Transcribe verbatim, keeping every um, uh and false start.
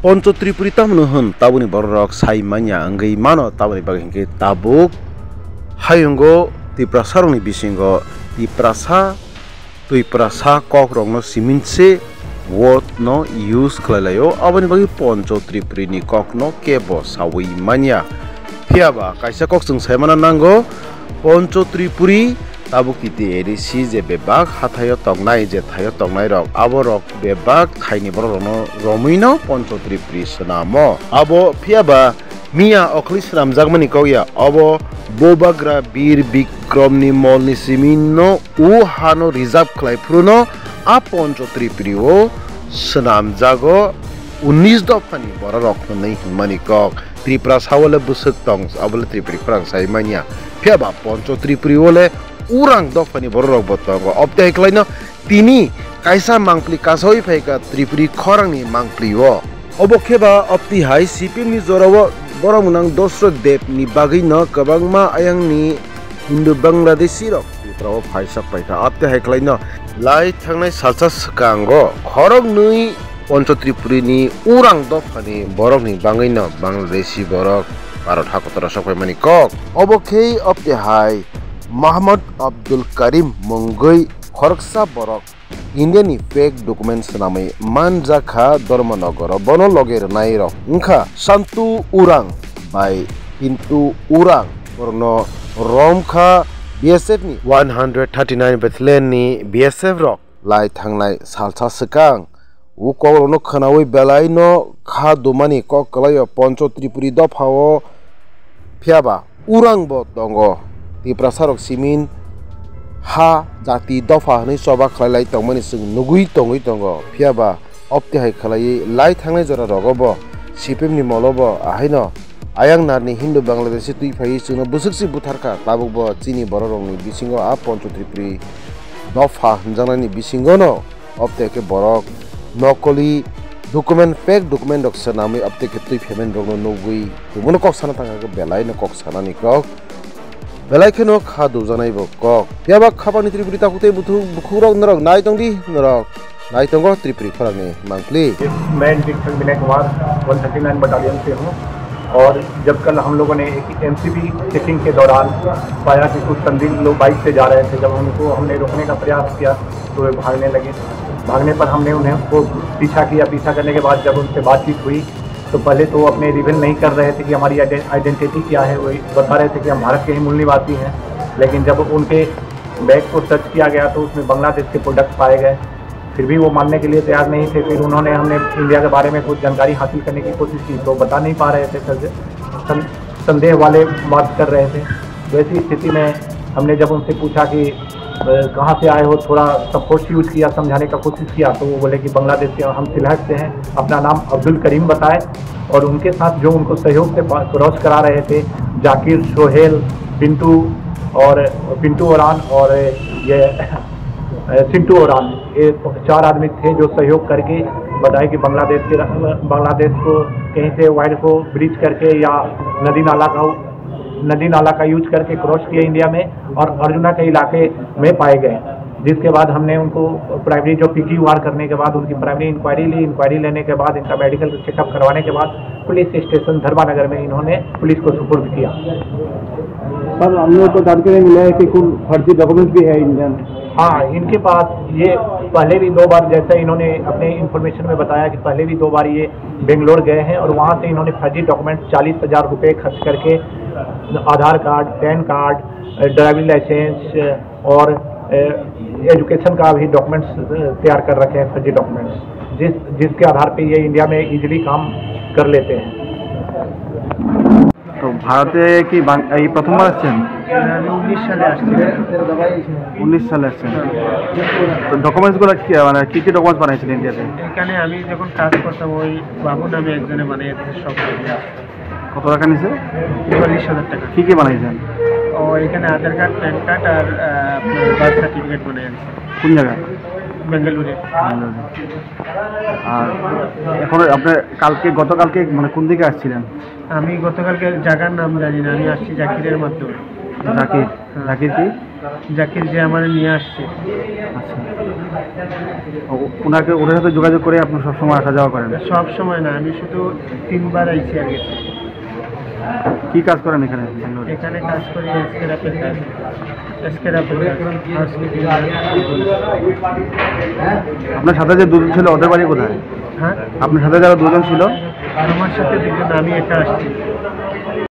Poncho Tripuri tamoni hwn tabukni bororok sai manya wngwi mano, tamoni bagwi hinkhe tabuk hayungo Tiprasarokni bisingo Tiprasa Twiprasa kokrokno simin se word no use khlai laio, aboni bagwi Poncho Tripuri ni kokno kebo sawi manya. Phiya ba kaisa kok chwng sai mana nango, Poncho Tripuri tabuk T T A D C je bebak hathaio tongnai, je thaio tongnai rok, abo rok bebak thaini borok rokno romwi no Poncho Tripuri swnamo. Abo phiya ba miya okhli swnamjakmani kok ya, obo Bubagra Bir Bikromni molni simin no u hano reserve khlai phuru no a Poncho Tripuri o swnamjago unis dophani bororok hwnwi hwnmani kok. Tripura sao le bwswk tong, abo le Tripuri khorang sai manya. Phiya ba Poncho Tripuri o le urang dophani bororok bo tongo. Obtwi hai khlaino tini kaisa mangpli kasawi phaikha Tripuri khorangni mangpli o. Obo khe ba obtwi hai C P M ni jorao borok mwnang Dosrok Dev ni bagwi no kwbangma ayang ni Hindu Bangladeshi rok Tripura o phaisak paikha. Obtwi hai khlaino lai thangnai salsa swkango khoroknwi Poncho Tripuri ni urang dophani borokni bangwino Bangladeshi borok Bharat hakotoro sokphaimani kok. Obo khe obtwi hai Mohammad Abdul Karim mungwi khoroksa borok India ni fake document swnamwi manjakha Dharmanagaro, bono loge rwnairok wngkha Santu Urang bai Pintu Urang, borokno romkha B S F ni one hundred thirty nine Battalion ni B S F rok. Lai thangnai salsa swkang o kokrokno khwnawi belaino kha dumani kok kwlaio Poncho Tripuri dophao, phiyaba urangbo tongo. Tiprasarok simin ha jati dopha hwnwi choba khlai lai tongmani chwng nugwi tongwi tongo, phiyaba obtwi hai khlaiwi lai thangnai jora rogobo C P M ni molobo ahaino ayang narni Hindu Bangladeshi twi phaiwi chwngno bwswk se butharkha, tabukbo chini bororokni bisingo a Poncho Tripuri dopha hwnjaknani bisingono obtwi khe borok nokoli document, fake document rok swnamwi obtwi khe twi phaimani rokno nugwi tongmano kok sana thangkha khe belaino kok sanani kok. Belai kheno kha dujaknai bo kok. Phiyaba khapangni Tripuri takhuk tei buthuk bukhukrok norok nai tongdi, norok nai tongo Tripuri khorangni mangpli. मैं इंजेक्शन Vinay Kumar one thirty nine battalion से हूँ। और जब कल हम लोगों ने एक एमसीबी चेकिंग के दौरान पाया कि कुछ संदिग्ध लोग बाइक से जा रहे थे, जब उनको हमने रोकने का प्रयास किया तो वे भागने लगे। भागने पर हमने उन्हें, को पीछा किया। पीछा करने के बाद जब उनसे बातचीत हुई तो पहले तो वो अपने रिवील नहीं कर रहे थे कि हमारी आइडें-, आइडेंटिटी क्या है, वही बता रहे थे कि हम भारत के ही मूल निवासी हैं। लेकिन जब उनके बैग को सर्च किया गया तो उसमें बांग्लादेश के प्रोडक्ट पाए गए। फिर भी वो मानने के लिए तैयार नहीं थे। फिर उन्होंने, हमने इंडिया के बारे में कुछ जानकारी हासिल करने की कोशिश की तो बता नहीं पा रहे थे। सर, सं-, संदेह वाले बात कर रहे थे। वैसी स्थिति में हमने जब उनसे पूछा कि, अ, कहाँ से आए हो, थोड़ा सब फोर्स यूज़ किया, समझाने का कोशिश किया, तो वो बोले कि बांग्लादेश से, हम सिलहट से हैं, अपना नाम अब्दुल करीम बताए और उनके साथ जो उनको सहयोग से पा-, क्रॉस करा रहे थे, जाकिर, सोहेल, पिंटू और पिंटू ओरान और ये, अ, चिंटू ओरान, ये चार आदमी थे जो सहयोग करके बताए कि बांग्लादेश के, बांग्लादेश को कहीं से वायर को ब्रीच करके या नदी नाला का, नदी नाला का यूज़ करके क्रॉस किए इंडिया में और अर्जुना के इलाके में पाए गए। जिसके बाद हमने उनको प्राइमरी जो पीक्यूआर करने के बाद उनकी प्राइमरी इंक्वायरी ली। इंक्वायरी लेने के बाद इनका मेडिकल चेकअप करवाने के बाद पुलिस स्टेशन धर्मानगर में इन्होंने पुलिस को सुपुर्द किया। सर, हम लोग को जानकारी मिला है कि कुछ फर्जी डॉक्यूमेंट्स भी है इनके। हाँ, इनके पास ये पहले भी दो बार, जैसा इन्होंने अपने इंफॉर्मेशन में बताया कि पहले भी दो बार ये बेंगलोर गए हैं और वहाँ से इन्होंने फर्जी डॉक्यूमेंट चालीस हज़ार रुपये खर्च करके Aadhaar card, PAN card, driving licence और, अ, एजुकेशन का भी डॉक्यूमेंट्स, अ, तैयार कर रखे हैं, फर्जी डॉक्यूमेंट्स, जिस, जिसके आधार पे ये इंडिया में इजीली काम कर लेते हैं। তো ভারতে কি বাং-, এই প্রথমবার আসছেন? আমি উনিশ সালে আসছি। উনিশ সালে আসছেন। তো ডকুমেন্টসগুলো কি, মানে, কি কি ডকুমেন্টস বানাইছিলেন ইন্ডিয়াতে? এখানে আমি যখন কাজ করতাম, ওই বাবু নামে একজনে বানিয়ে দিয়েছে সব। কত টাকা নিছে? চুয়াল্লিশ হাজার টাকা। কি কি বানাইছেন? ও, এখানে আধার কার্ড, প্যান কার্ড আর, আহ, আপনার বার্থ সার্টিফিকেট বানিয়ে আনছে। কোন জায়গা? বেঙ্গালুরে। বেঙ্গালুরে। আর এখন আপনি কালকে, গতকালকে মানে কোন দিকে আসছিলেন? আমি গতকালকে জায়গার নাম জানি না, আমি আসছি জাকিরের মাধ্যমে। জাকির? হ্যাঁ। জাকির কি? জাকির যে আমার নিয়ে আসছে। আচ্ছা। ও-, ওনাকে, ওনার সাথে যোগাযোগ করে আপনি সবসময় আসা যাওয়া করেন? সব সময় না, আমি শুধু তিনবার আইছি আর গেছি। কি কাজ করেন এখানে, ব্যাঙ্গালোরে? এখানে কাজ করি স্ক্র্যাপের কাজ। স্ক্র্যাপের কাজ। হাউসকিপিং। আপনার সাথে যে দুজন ছিল, ওদের বাড়ি কোথায়? হ্যাঁ? আপনার সাথে যারা দুজন ছিল? আমার সাথে দুজন, আমি একা আসছি।